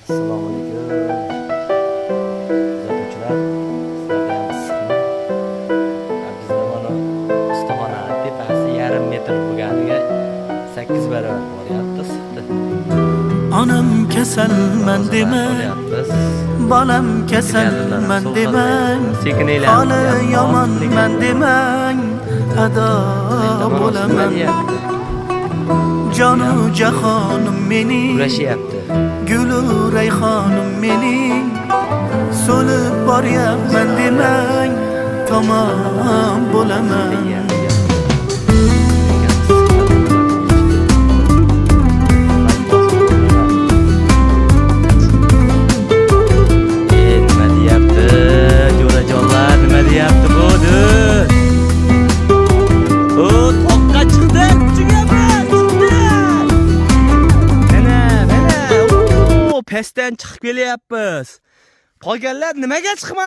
Assalomu alaykum. Kuzatuvchilar, sizlarda ham issiqmi? Ha, bizda mana ustaxonani tepasi yarim metr bo'lganiga 8 barobar boryapti issiqda. Onam kasalman dema, Ko'ryapmiz. Bolam kasalman demang, Sekin holi yomonman demang, ado bo'laman. Jonu jahonim mening, Ulashyapti. Gulu rayhonim mening, so'lib boryapman demang, tamom bo'laman. Nima deyapti? Jo'rajonlar, nima deyapti bu? Dur. O, toqqa chiqdi, kuchiga bir, chiqdi. Mana, mana. O, pastdan chiqib kelyapmiz. Qolganlar nimaga chiqmadi?